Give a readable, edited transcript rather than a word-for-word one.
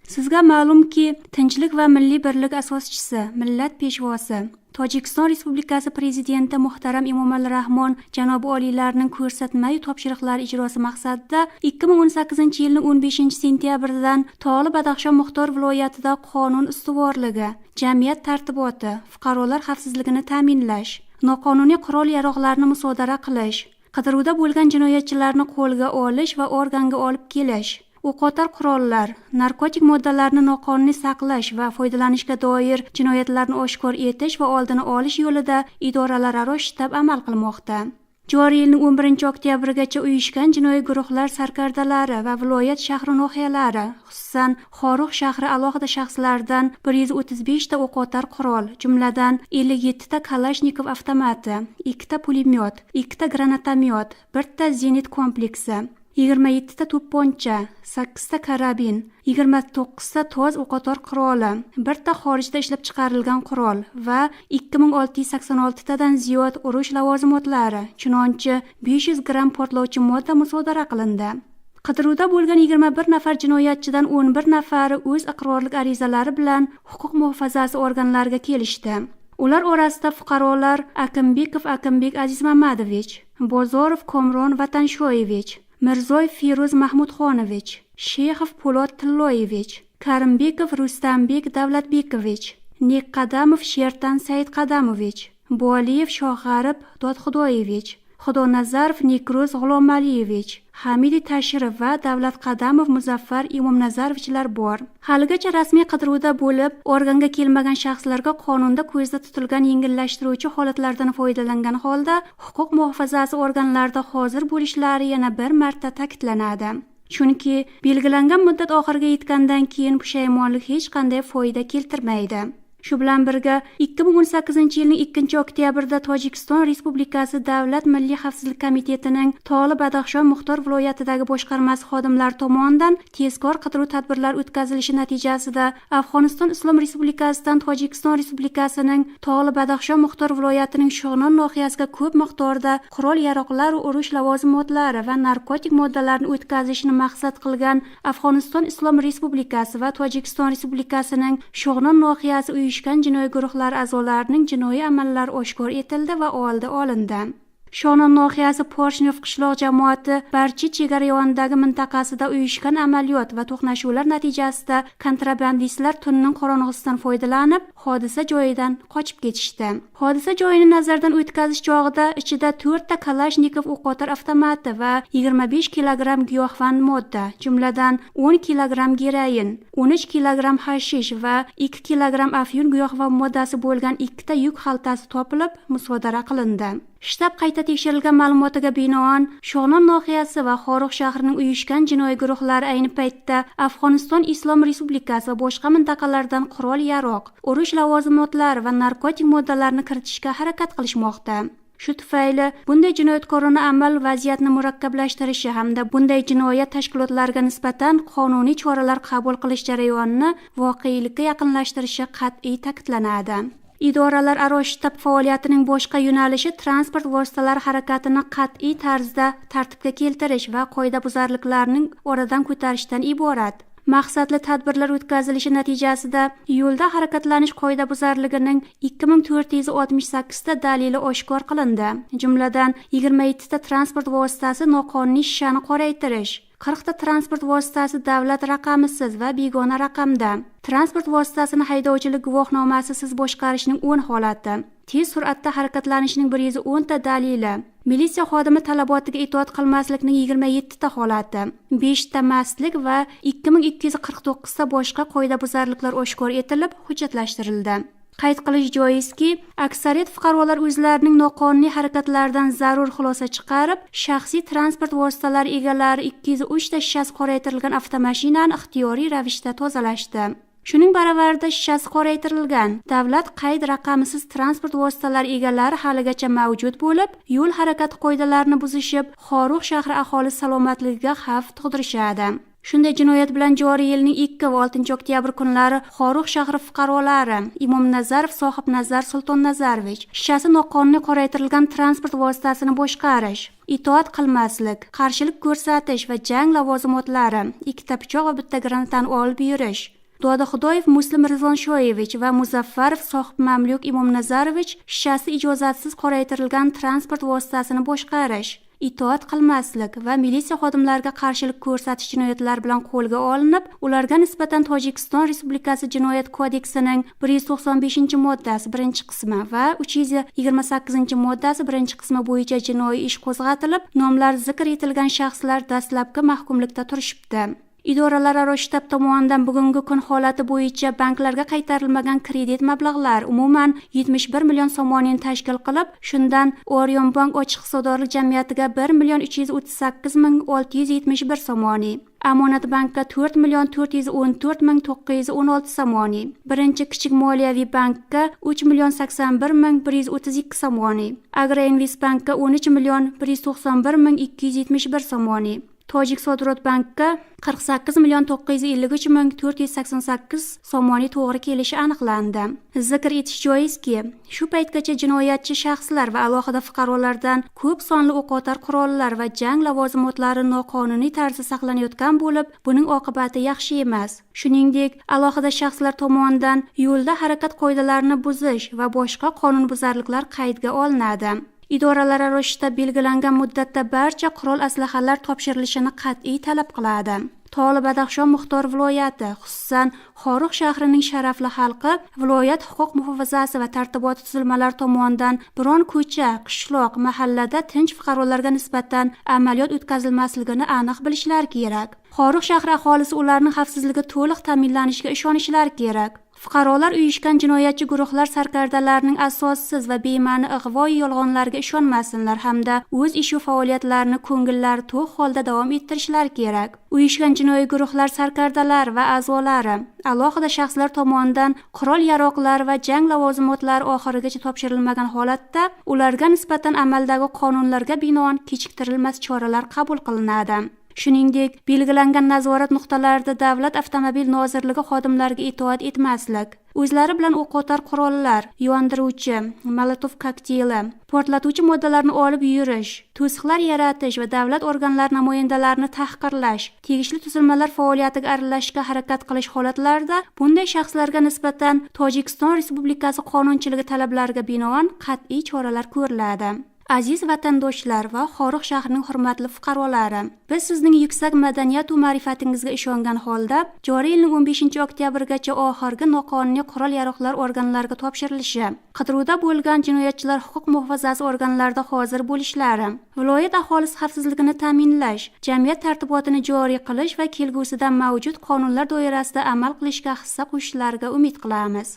Sizga ma'lumki, tinchlik va milliy birlik asoschisi, millat peshvosi, Tojikiston Respublikasi Prezidenti muhtaram Emomali Rahmon janobi oliylarining ko'rsatmayu topshiriqlari ijrosi maqsadida 2018-yilning 15-sentyabridan Tog'li Badaxshon muxtor viloyatida qonun ustuvorligi, jamiyat tartiboti, fuqarolar xavfsizligini ta'minlash, noqonuniy qurol-yarog'larni musodara qilish, qidiruvda bo'lgan jinoyatchilarni qo'lga olish va organga olib kelish, o'qotar qurollar, narkotik moddalarni noqonuniy saqlash va foydalanishga doir jinoyatlarni oshkor etish va oldini olish yo'lida idoralararo shtab amal qilmoqda. Joriy yilning 11-oktyabrigacha uyushgan jinoiy guruhlar sarkardalari va viloyat shahri nohiyalari, xususan Xorug' shahri alohida shaxslardan 135 ta o'qotar qurol, jumladan 57 ta Kalashnikov avtomati, 2 ta pulemyot, 2 ta granatomyot, 1 ta zenit kompleksi, 27 ta to'pponcha, 8 ta karabin, 29 ta toz o'qotar quroli, 1 ta xorijda ishlab chiqarilgan qurol va 2686 tadan ziyod urush lavozimotlari, chunonchi 500 gramm portlovchi modda musodara qilindi. Qidiruvda bo'lgan 21 nafar jinoyatchidan 11 nafari o'z iqrorlik arizalari bilan huquq muhofazasi organlariga kelishdi. Ular orasida fuqarolar Akimbekov Akimbek Azizmamadovich, Bozorov Komron Vatanshoyevich, Mirzoyev Feruz Mahmudxonovich, Shexov Po'lat Tilloyevich, Karimbekov Rustambek Davlatbekovich, Neqqadamov Shertan Saidqadamovich, Boliyev Shohg'arib Dodxudoyevich, Xudonazarov Nekruz G'ulomaliyevich, Hamidi Tashirov va Davlatqadamov Muzaffar Imomnazarovichlar bor. Haligacha rasmiy qidiruvda bo'lib, organga kelmagan shaxslarga qonunda ko'zda tutilgan yengillashtiruvchi holatlardan foydalangan holda huquq muhofazasi organlarida hozir bo'lishlari yana bir marta ta'kidlanadi. Chunki belgilangan muddat oxiriga yetgandan keyin pushaymonlik hech qanday foyda keltirmaydi. Shu bilan birga 2018-yilning 2-oktyabrida Tojikiston Respublikasi Davlat Milliy Xavfsizlik komitetining Tog'li Badaxshon muxtor viloyatidagi boshqarmasi xodimlari tomonidan tezkor qidiruv tadbirlari o'tkazilishi natijasida Afg'oniston Islom Respublikasidan Tojikiston Respublikasining Tog'li Badaxshon muxtor viloyatining Shug'non nohiyasiga ko'p miqdorda qurol-yaroqlar va urush lavozimotlari va narkotik moddalarni o'tkazishni maqsad qilgan Afg'oniston Islom Respublikasi va Tojikiston Respublikasining Shug'non nohiyasi uyushgan jinoiy guruhlar a'zolarining jinoiy amallari oshkor etildi va oldi olindi. Shonon nohiyasi Porshnev qishloq jamoati Barchi chegara yonidagi mintaqasida uyushgan amaliyot va to'qnashuvlar natijasida kontrabandistlar tunning qorong'isidan foydalanib, hodisa joyidan qochib ketishdi. Hodisa joyini nazardan o'tkazish chog'ida ichida 4 ta Kalashnikov o'qotar avtomati va 25 kilogramm giyohvand modda, jumladan 10 kilogramm geroin, 13 kilogramm hashish va 2 kilogramm afyun giyohvand moddasi bo'lgan 2 ta yuk xaltasi topilib, musodara qilindi. Shtab qayta tekshirilgan ma'lumotiga binoan, Sho'g'non nohiyasi va Xorug' shahrining uyushgan jinoiy guruhlari ayni paytda Afg'oniston Islom Respublikasi va boshqa mintaqalardan qurol-yarog', urush lavozimotlari va narkotik moddalarni kiritishga harakat qilishmoqda. Shu tufayli bunday jinoyatkorona amal vaziyatni murakkablashtirishi hamda bunday jinoyat tashkilotlariga nisbatan qonuniy choralar qabul qilish jarayonini voqelikka yaqinlashtirishi qat'iy ta'kidlanadi. Idoralararo shtab faoliyatining boshqa yo'nalishi transport vositalari harakatini qat'iy tarzda tartibga keltirish va qoidabuzarliklarning oradan ko'tarishdan iborat. Maqsadli tadbirlar o'tkazilishi natijasida yo'lda harakatlanish qoidabuzarligining 2468 ta dalili oshkor qilindi. Jumladan 27 ta transport vositasi noqonuniy shishani qoraytirish, 40 ta transport vositasi davlat raqamisiz va begona raqamda, transport vositasini haydovchilik guvohnomasisiz boshqarishning 10 holati, tez sur'atda harakatlanishning 110 ta dalili, militsiya xodimi talabotiga itoat qilmaslikning 27 ta holati, 5 ta mastlik va 2249 ta boshqa qoidabuzarliklar oshkor etilib, hujjatlashtirildi. Qayd qilish joizki, aksariyat fuqarolar o'zlarining noqonuniy harakatlaridan zarur xulosa chiqarib, shaxsiy transport vositalari egalari 203 ta shishasi qoraytirilgan avtomashinani ixtiyoriy ravishda tozalashdi. Shuning baravarida shishasi qoraytirilgan davlat qayd raqamisiz transport vositalari egalari haligacha mavjud bo'lib, yo'l harakati qoidalarini buzishib, Xorug' shahri aholisi salomatligiga xavf tug'dirishadi. Shunday jinoyat bilan joriy yilning 2 va 6 oktyabr kunlari Xorug' shahri fuqarolari Imomnazarov Sohibnazar Sultonnazarovich shishasi noqonuniy qoraytirilgan transport vositasini boshqarish, itoat qilmaslik, qarshilik ko'rsatish va jang lavozimotlari, 2 pichoq va 1 granatani olib yurish, Dodixudoyev Muslim Rizvonshoyevich va Muzaffarov Sohib Mamlyuk Imomnazarovich shishasi ijozatsiz qoraytirilgan transport vositasini boshqarish, itoat qilmaslik va militsiya xodimlariga qarshilik ko'rsatish jinoyatlari bilan qo'lga olinib, ularga nisbatan Tojikiston Respublikasi Jinoyat kodeksining 195-moddasi 1-qismi va 328-moddasi 1-qismi bo'yicha jinoiy ish qo'zg'atilib, nomlari zikr etilgan shaxslar dastlabki mahkumlikda turishibdi. Idoralararo shtab tomonidan bugungi kun holati bo'yicha banklarga qaytarilmagan kredit mablag'lar umuman 71 million so'monni tashkil qilib, shundan Orion Bank ochiq hisobdorlik jamiyatiga 1 million 338 ming 671 so'moni, Amonat bankka 4 million 414 ming 916 so'moni, Birinchi kichik moliyaviy bankka 3 million 81 ming 132 so'moni, Agroinvest bankka 13 million 191 ming 271 so'moni, Tojik Sodrot bankka 48 million 953 ming 488 so'moni to'g'ri kelishi aniqlandi. Zikr etish joizki, shu paytgacha jinoyatchi shaxslar va alohida fuqarolardan ko'p sonli o'qotar qurollar va jang lavozimotlari noqonuniy tarzda saqlanayotgan bo'lib, buning oqibati yaxshi emas. Shuningdek, alohida shaxslar tomonidan yo'lda harakat qoidalarini buzish va boshqa qonunbuzarliklar qaydga olinadi. Idoralararo shtab belgilangan muddatda barcha qurol aslahalar topshirilishini qat'iy talab qiladi. Tog'li Badaxshon muxtor viloyati, xususan Xorug' shahrining sharafli xalqi viloyat huquq muhofazasi va tartibot tuzilmalari tomonidan biron ko'cha, qishloq, mahallada tinch fuqarolarga nisbatan amaliyot o'tkazilmasligini aniq bilishlari kerak. Xorug' shahri aholisi ularning xavfsizligi to'liq ta'minlanishiga ishonishlari kerak. Fuqarolar uyushgan jinoyatchi guruhlar sarkardalarining asossiz va bema'ni ig'vo yolg'onlarga ishonmasinlar hamda o'z ish va faoliyatlarini ko'ngillari to'q holda davom ettirishlari kerak. Uyushgan jinoiy guruhlar sarkardalari va a'zolari alohida shaxslar tomonidan qurol-yaroqlar va jang lavozimotlari oxirigacha topshirilmagan holatda ularga nisbatan amaldagi qonunlarga binoan kechiktirilmas choralar qabul qilinadi. Shuningdek, belgilangan nazorat nuqtalarida Davlat avtomobil nozirligi xodimlariga itoat etmaslik, o'zlari bilan o'qotar qurollar, yondiruvchi, Molotov kokteyli, portlatuvchi moddalarni olib yurish, to'siqlar yaratish va davlat organlari namoyandalarini tahqirlash, tegishli tuzilmalar faoliyatiga aralashishga harakat qilish holatlarida bunday shaxslarga nisbatan Tojikiston Respublikasi qonunchiligi talablariga binoan qat'iy choralar ko'riladi. Aziz vatandoshlar va Xorug' shahrining hurmatli fuqarolari, biz sizning yuksak madaniyat va ma'rifatingizga ishongan holda joriy yilning 15 oktyabrgacha oxirgi noqonuniy qurol-yaroqlar organlarga topshirilishi, qidiruvda bo'lgan jinoyatchilar huquq muhofazasi organlarida hozir bo'lishlari, viloyat aholisi xavfsizligini ta'minlash, jamiyat tartibotini joriy qilish va kelgusida mavjud qonunlar doirasida amal qilishga hissa qo'shishlariga umid qilamiz.